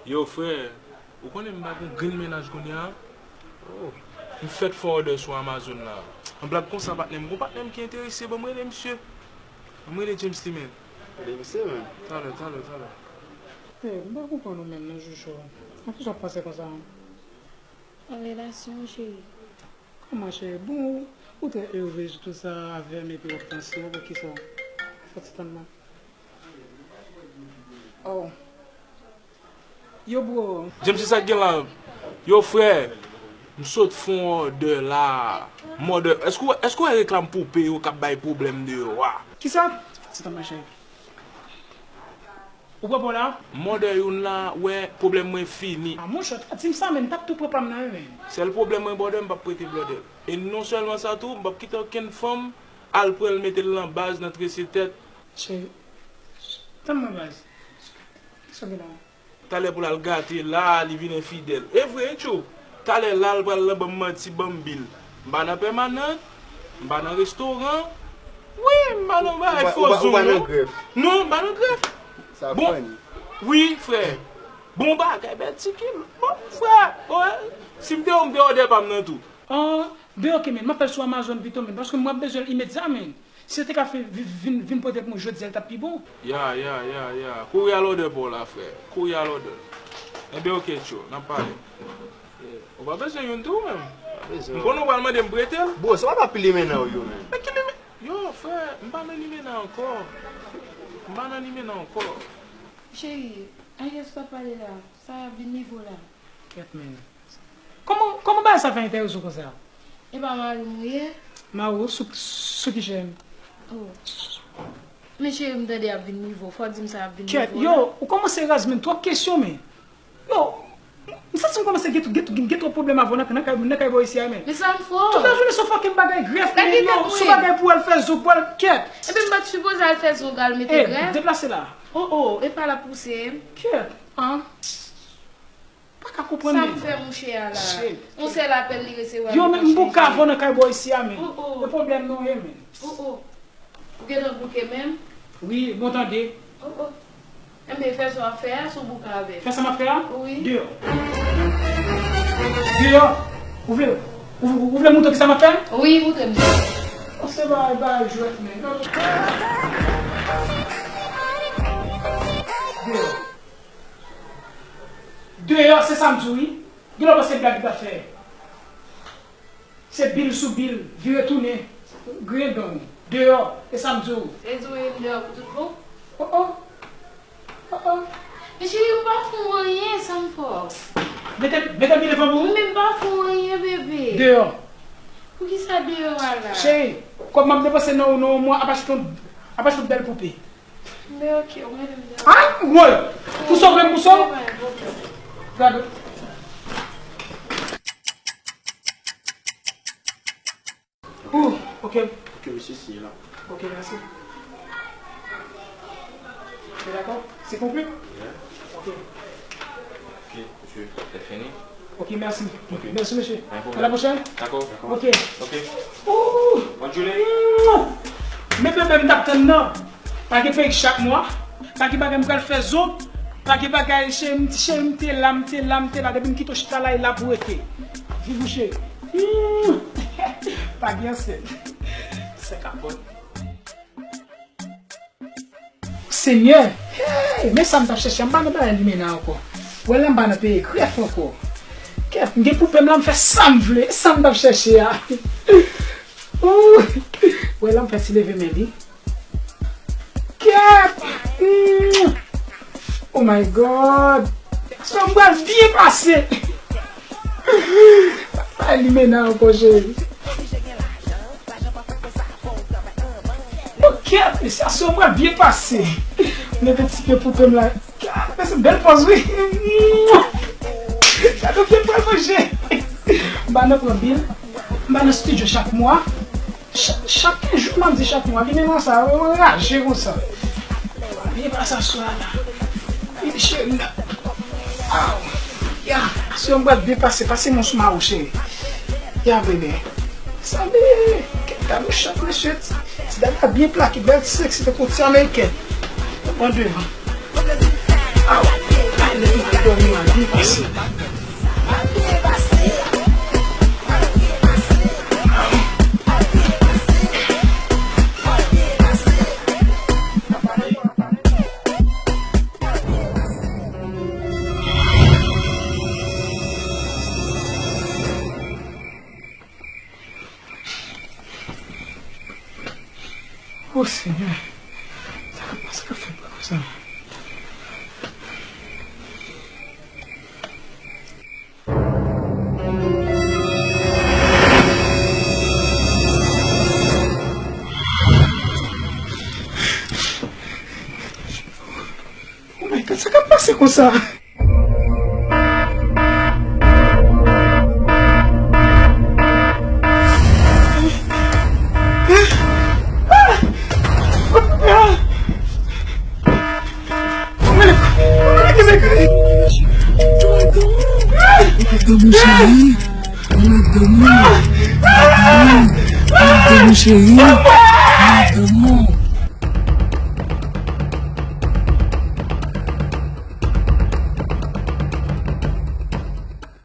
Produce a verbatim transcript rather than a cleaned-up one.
Yo, frè, ou konnen m pa gon grenn mennaj kounye a? Oh, m fèk fè òdè sou Amazon la. An blag konsa, patnè m, gon patnè m ki enterese, ban m rele misye. Ban m rele James li menm. Rele misye menm. Talè, talè, talè. Hey, m pa konprann ou menm non, Jojo. Nan ki jan w ap panse konsa? An relasyon, cheri. Kòman, cheri? Bon, ou, ou trè erez tou sa avè m epi w ap panse, poukisa? Fò ti tann mwen. Oh. Yo, bro. James, se sa k gen la? Yo, frè, m sot fè yon òdè la. M òdè, èske w, èske w wè reklam poupe yo k ap bay pwoblèm deyò a? Kisa? Fò ti tann mwen, cheri. Ou pran pa w la? M òdè youn la, wè, pwoblèm mwen fini. A, monchè, w ta di m sa, men m t ap tou pran pa m nan, wi, men. Sèl pwoblèm mwen, brother, m p ap prete, brother. E non sèlman sa tou, m p ap kite okenn fanm al pran l mete l nan baz, nan trese tèt. Cheri, tann mwen, baz. Kisa w gen la? Talè pou l al gate la, li vin enfidèl. E vre, wi, tchou. Talè la, l pral nan ban m manti, ban m bil. M pa nan pèmanan, m pa nan restoran. Wi, m pa nan bagay fo zo, non. Non, m pa nan grèf. Bon, wi, frè. Bon bagay, bèl ti kil. Bon, frè, wè. Si m te ou, m te òdè pa m nan tou. An, ben ok, men, m ap fè l sou Amazon pito, men, paske m ap bezwen l imedya, men. Si yo te ka fè vi-, vin, vin pote l pou mwen jodi a, l t ap pi bon. Ya, ya, ya, ya. Kouri al òdè pa w la, frè. Kouri al òdè. Enben, ok, tchou, n ap pale. Eh, ou pa bezwen youn tou, menm? Pa bezwen. M konnen w pral mande m prete l. Bro, se pa pa pi limenan w yo, menm. Men ki limen-, yo, frè, m pa nan limenan ankò. M pa nan limenan ankò. Cheri, a kiyès w ap pale la? Sa y ap vin nivo la. Kèt, men. Kòman, kòman bagay sa fè enterese w konsa? E pa mari m ou ye? Mari w sou, sou ki chèn? Oh. Men cheri, m tande y ap vin nivo. Fò w di m sa y ap vin nivo la. Kèt, yo, ou kòmanse raz, men, twòp kesyon, men. Yo, m santi m kòmanse gen, gen, gen twòp pwoblèm avè w nan, nan kay, nan kay bò isi a, men. Men sa m fè w? Tout lajounen se yon fucking bagay grèf, men, yo, se yon bagay pou w al fè zo, pou w al kèt. Ebyen, m pa t sipoze al fè zo, al mete grèf. Deplase la. Oh, oh, e pa la pouse. Kèt, an. Pa ka konprann. Sa m fè mouche a la? Yon sèl apèl li resevwa. Yo, men m bouke avè w nan kay bò isi a, men. Oh, oh. E pwoblèm nou ye, men. Oh, oh. Ou gentan bouke menm? Wi, bon tande. Oh, oh. Enben, fè sa w ap fè a, si w bouke avè m. Fè sa m ap fè a? Wi. Deyò. Deyò. Ou vle, ou, ou vle moutre w kisa m ap fè? Wi, moutre m. Oh, se bagay, bagay jwèt, men. Deyò. Deyò, se sa m di w, wi. Gen lè w panse blag li pral fè. Se bil sou bil, vire tounen, griyen dan w. Deyò, e sa m di w. Sa vle di w voye m deyò pou tout bon? Oh, oh. Oh, oh. Men cheri, m pa fè w anyen, sa m fè w? Mete, mete bil devan pou ou. Men m pa fè w anyen, bebe. Deyò. Poukisa deyò a la? Cheri, kòb m ap depanse nan ou nan yon mwa, ap achte yon, ap achte yon bèl poupe. Men ok, ou mete m deyò. Ay, woy! Pou sove m, pou sove. Gade. Ouh, ok. Ok, mesye, siye la. Ok, mèsi. Ou dakò? Se konpli? Yeah. Ok. Ok, mesye, se fini. Ok, mèsi. Ok. Mèsi, mesye. A la pwochèn. Dakò. Ok. Ok. Ouh! Bonne journée. Men bebe m t ap tann nan. Pa gen perik chak mwa. Pa gen bagay m pral fè zot. Pa gen bagay cheri m, cheri m te la, m te la, m te la. Depi m kite w chita la, e la pou rete. Viv ou cheri. Pa gen ansent. Se kapot. Senyè, hey, men sa m t ap chèche a, m pa nan bagay limena ankò. Wè la m pa nan peye grèf ankò. Kèt, m gen poupe m la, m fè sa m vle, sa m t ap chèche a. Ooh, wè la m fè ti leve men li. Kèt, mm. Oh my God. Sa m pral byen pase. Pa limena ankò, cheri. Bon, kèt, mesye, aswè mwen byen pase. Mete ti pye pou tè m la. Kèt, mesye, bèl pòz, wi. Gade byen pral manje. M pa nan pran bil. M pa nan estidyo chak mwa. Ch-, chak kenz jou, m ap di chak mwa. Li menm sa, anraje konsa. Byen pase aswè a la. Wi, cheri m la. Aw. Ya, aswè m pral byen pase. Pase men w sou mari w, cheri. Ya, bebe. Sa bebe. Kèt, gade yon chat, mesye. Ti, ti dada byen plake, bèl ti seksi, tankou ti amerikèn. Pran devan. Aw. Ay, O Senyè, sa k ap pase k ap fèt mwen konsa? Oh my God, sa k ap pase konsa? Mwen ap dòmi, cheri. Mwen ap dòmi, cheri.